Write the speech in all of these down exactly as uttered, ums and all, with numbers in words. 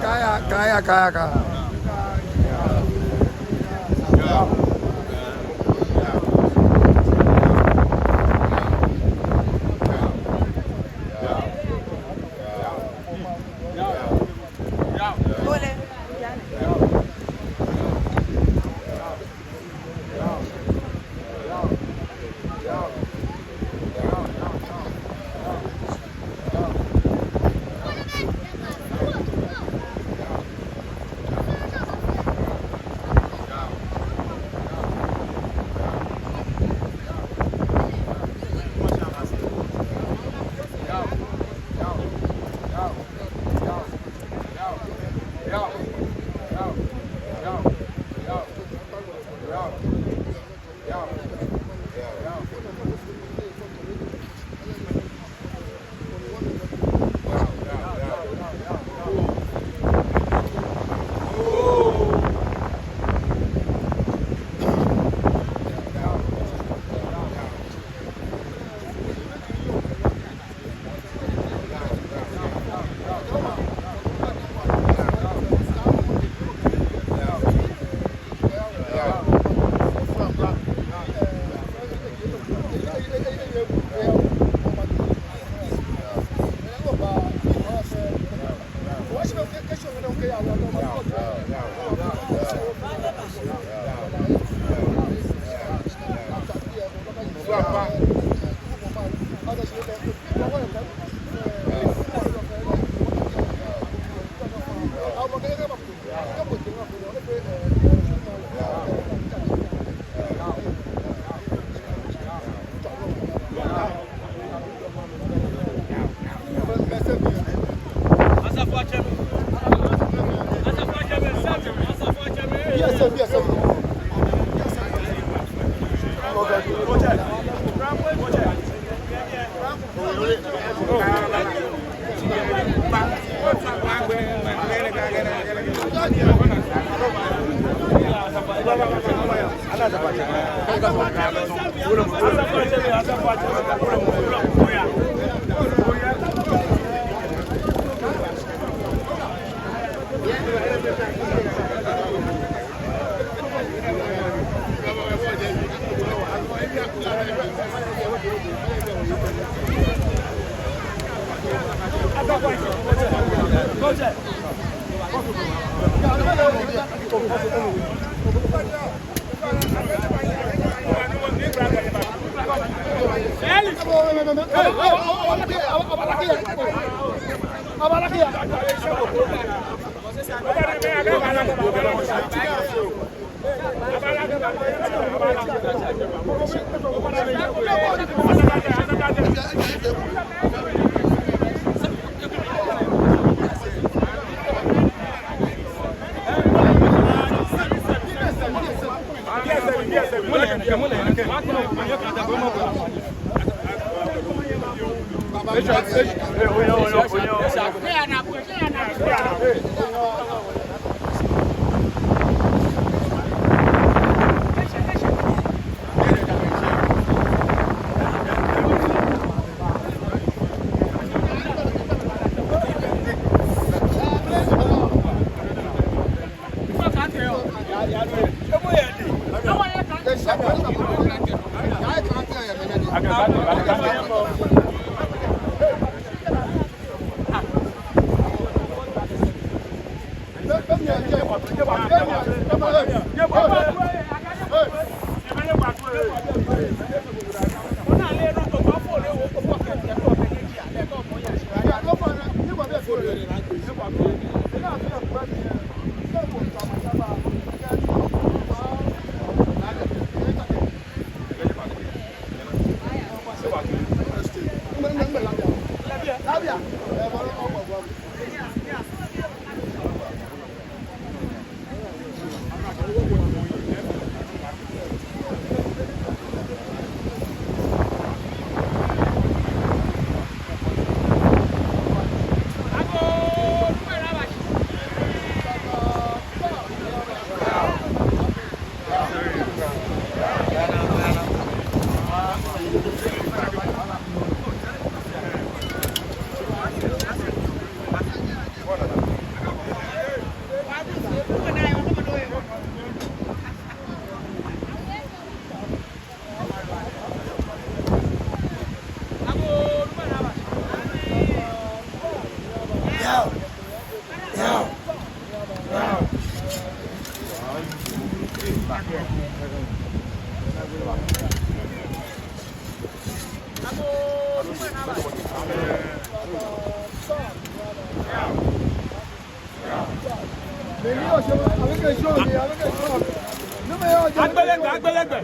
Kaya, kaya, kaya. Agbɛlɛgbɛ, agbɛlɛgbɛ.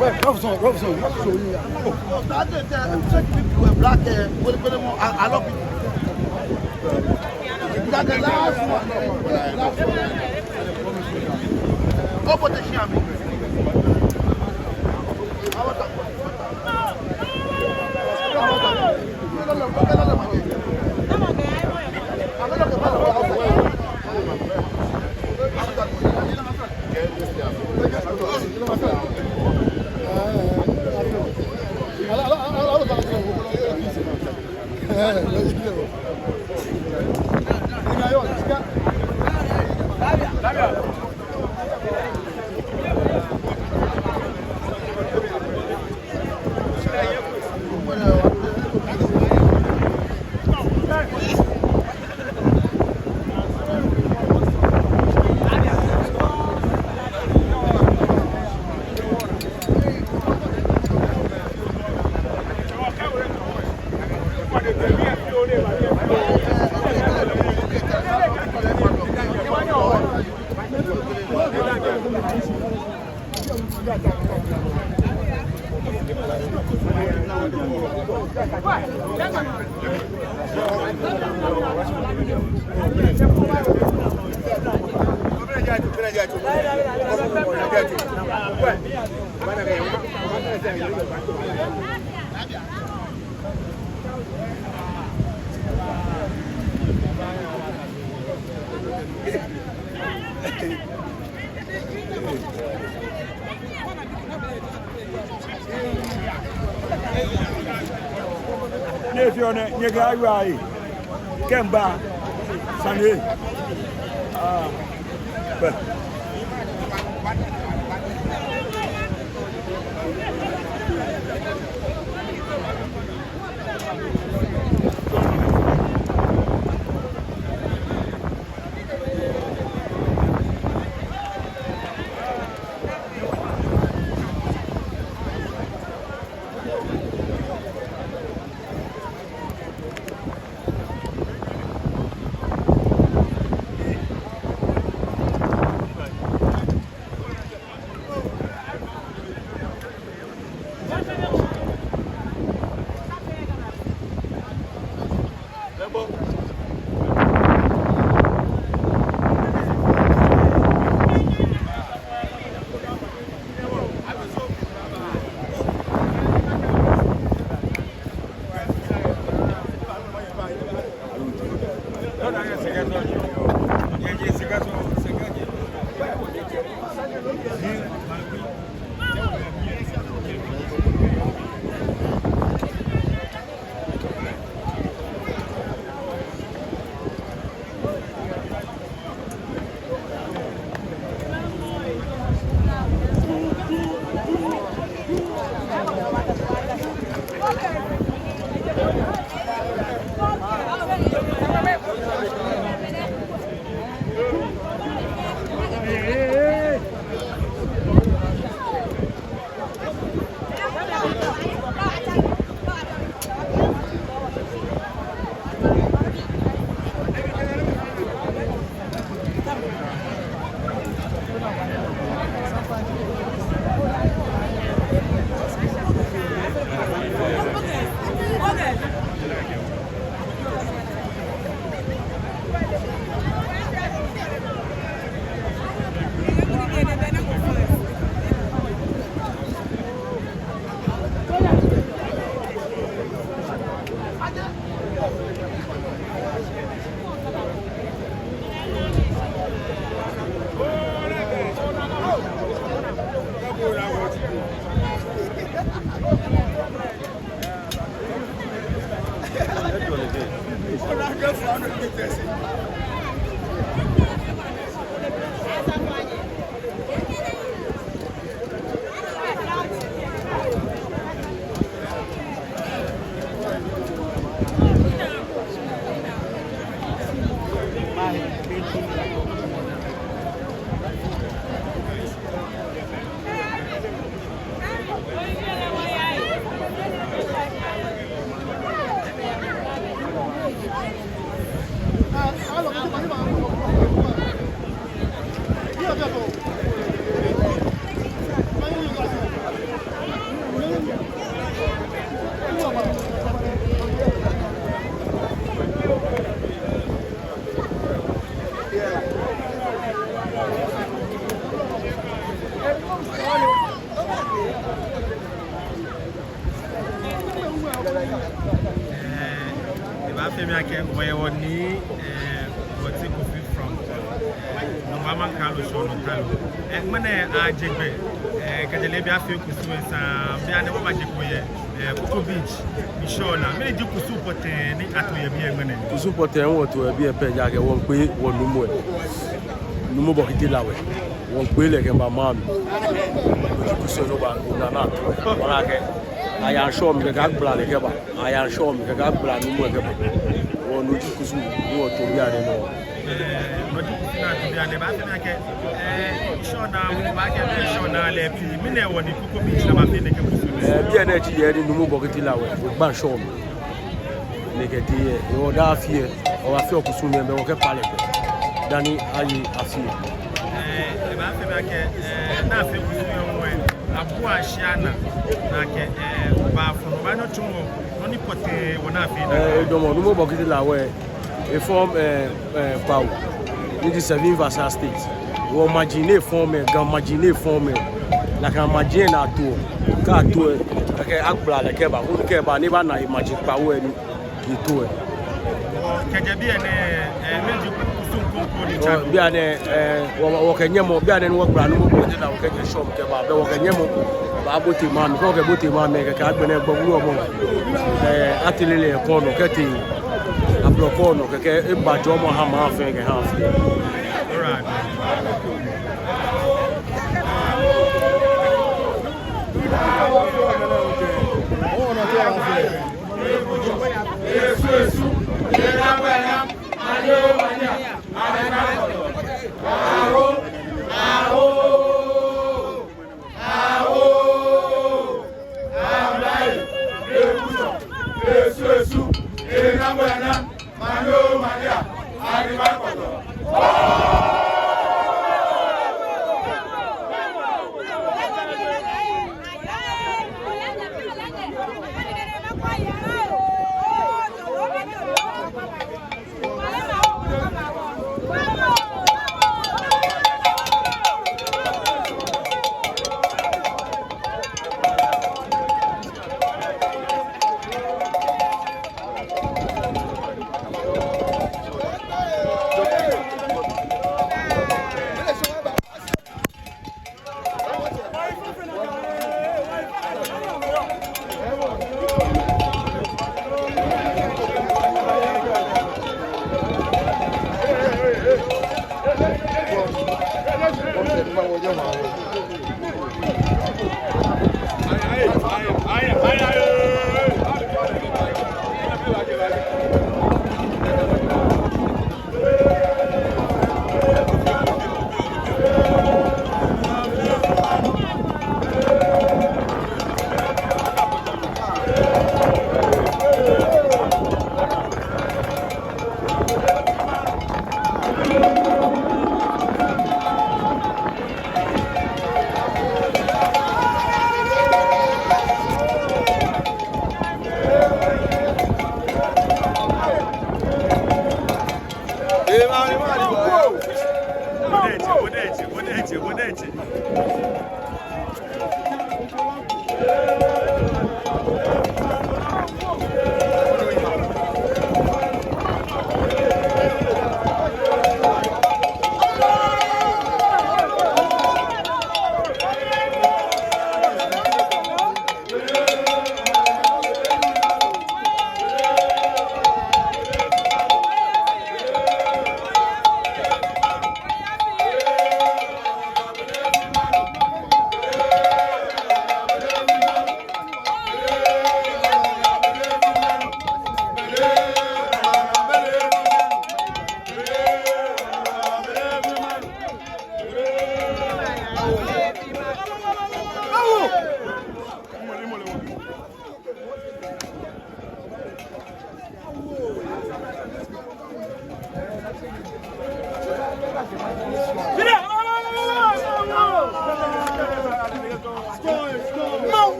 Well, Robson, Robson, what show you? Oh, that day, uh, check people were black, uh, with, with them, I, I love it. That the last one, last one. Oh, but the Shiami. Ni efeɔ nɛɛ, nyɛkɛ ayi. Kɛ́ mba sane. Ah. Bɛ. Miikɛɛ akɛ wɔyɛ wɔ Nii, eh, Bortey Kofi from, eh, Nungua Mankalo Shɔ Nɔkalo. Eh, ŋmɛnɛ aje gbɛ, eh, kɛjɛ lɛ ebi afee kusum saŋŋ, bianɛ wɔbajeko yɛ, eh, Koko Beach, Ŋshɔ naa. Mɛni ji kusum pɔtɛɛ ni ato yɛ biɛ ŋmɛnɛ? Kusum pɔtɛɛ ni wɔto yɛ biɛ pɛ ji akɛ wɔmiikpee wɔ Nuumo ɛ. Nuumo Bɔkete Lawɛ. Wɔmiikpee lɛ kɛba maŋ mli. Kusum nɔ ba, ona nɔ ato. Wɔna akɛ, aya Ŋshɔ mli kɛkɛ agbala lɛ kɛba. Aya Ŋshɔ mli kɛkɛ agbala Nuumo kɛba. Wɔ no ji kusum ni wɔto bianɛ nɔ. Eh, no ji kusum ni ato bianɛ, baafee nakai, eh, Ŋshɔ naa, wɔbaakɛɛ Ŋshɔ naa lɛ pii. Mɛni hewɔ ni Koko Beach naa baafee nɛkɛ kusum nɛɛ? Eh, bianɛ ji he ni Nuumo Bɔkete Lawɛ, ogba Ŋshɔ mli. Nɛkɛ tee yɛ, hewɔ daa afi lɛ, wɔbaafee kusum nɛɛ, bɛ wɔkɛkpa lɛ gbɛ dani aye afi lɛ. Eh, ebaafee nakai, eh, ni afee kusum lɛ ŋwɛi, abua shia naa, nakai, eh, baafo, baanyɛ otsɔɔ wɔ nɔ ni pɔtɛɛ wɔna afee naa. Eh, edamɔ, Nuumo Bɔkete Lawɛ, e form, eh, eh, Kpawo, ni ji Seven Vassal State. Wɔ maji ni e form lɛ, Ga maji ni e form lɛ, nakai maji lɛ ni ato, kɛ ato lɛ, kɛkɛ agbala lɛ kɛba, koni kɛ eba ni ebana emaji Kpawo lɛ ni eto lɛ. Kɛjɛ biɛ nɛɛ, eh, mɛni ji kusum kroko ni tsa? Bianɛ, eh, wɔ, wɔ, wɔkɛ nyɛmɔ, bianɛ ni wɔgbala Nuumo Bɔkete Lawɛ kɛjɛ Ŋshɔ mli kɛba, bɛ wɔkɛ nyɛmɔ baabote maŋ mli, kɛ wɔkɛbote maŋ mli, kɛkɛ agbɛnɛ gbɔmɔ, eh, atere lɛ kɔnɔ, kɛtee ablɔ kɔnɔ, kɛkɛ eba jɔɔmɔ aha maŋ fɛɛ kɛha afi lɛ. Alright.